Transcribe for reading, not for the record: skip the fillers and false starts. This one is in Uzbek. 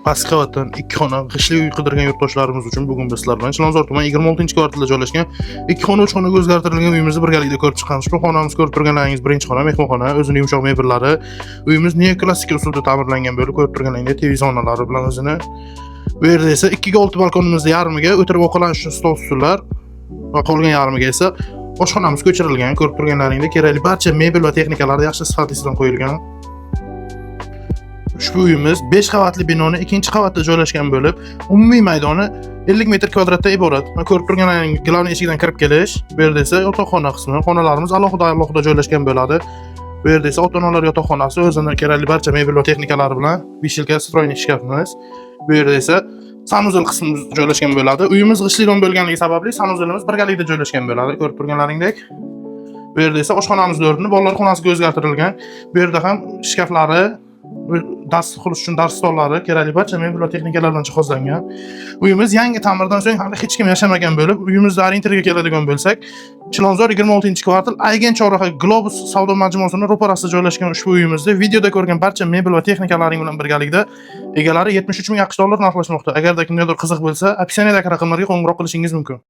Pastki qavatdan ikki xona g'ishtli uy qidirgan yurtdoshlarimiz uchun bugun biz sizlar bilan Chilonzor tumani 26-kvartalda joylashgan ikki xona, uch xonaga o'zgartirilgan uyimizni birgalikda ko'rib chiqamiz. Bu xonamiz, ko'rib turganlaringiz, birinchi xona, mehmonxona, o'zini yumshoq mebellari. Uyimiz neoklassik usulda ta'mirlangan bo'lib, ko'rib turganlaringizdek, TV zonalari bilan o'zini. Bu yerda esa 2 ga 6 balkonimizda yarmiga o'tirib ovqatlanish uchun stol, stullar va qolgan yarmiga esa oshxonamiz ko'chirilgan. Ko'rib turganlaringdek, kerakli barcha mebel va texnikalar yaxshi sifatlisidan qo'yilgan. Ushbu uyimiz 5 qavatli binoni ikkinchi qavatda joylashgan bo'lib, umumiy maydoni 50 metr kvadratdan iborat. Mana, ko'rib turganlaring, главный eshigidan kirib kelish. Bu yerda esa yotoqxona qismi, xonalarimiz alohida alohida joylashgan bo'ladi. Bu yerda esa ota onalar yotoqxonasi, o'zini kerakli barcha mebel va texnikalari bilan вешалка, встроенный shkafimiz. Bu yerda esa санузел qismimiz joylashgan bo'ladi. Uyimiz g'ishtli dom bo'lganligi sababli санузел imiz birgalikda joylashgan bo'ladi, ko'rib turganlaringdek. Bu yerda esa oshxonamiz o'rni bolalar xonasiga o'zgartirilgan. Bu yerda ham shkaflari, dars qilish uchun dars stollari, kerakli barcha mebel va texnikalar bilan jihozlangan. Uyimiz yangi ta'mirdan so'ng hali hech kim yashamagan bo'lib, uyimizni orientirga keladigan bo'lsak, Chilonzor, 26-kvartal, Aygen chorraha, Globus savdo majmuasini ro'parasida joylashgan ushbu uyimizda videoda ko'rgan barcha mebel va texnikalaring bilan birgalikda egalari 73 ming AQSh dollar narxlashmoqda. Agarda kimgadir qiziq bo'lsa, описание dagi raqamlarga qo'ng'iroq qilishingiz mumkin.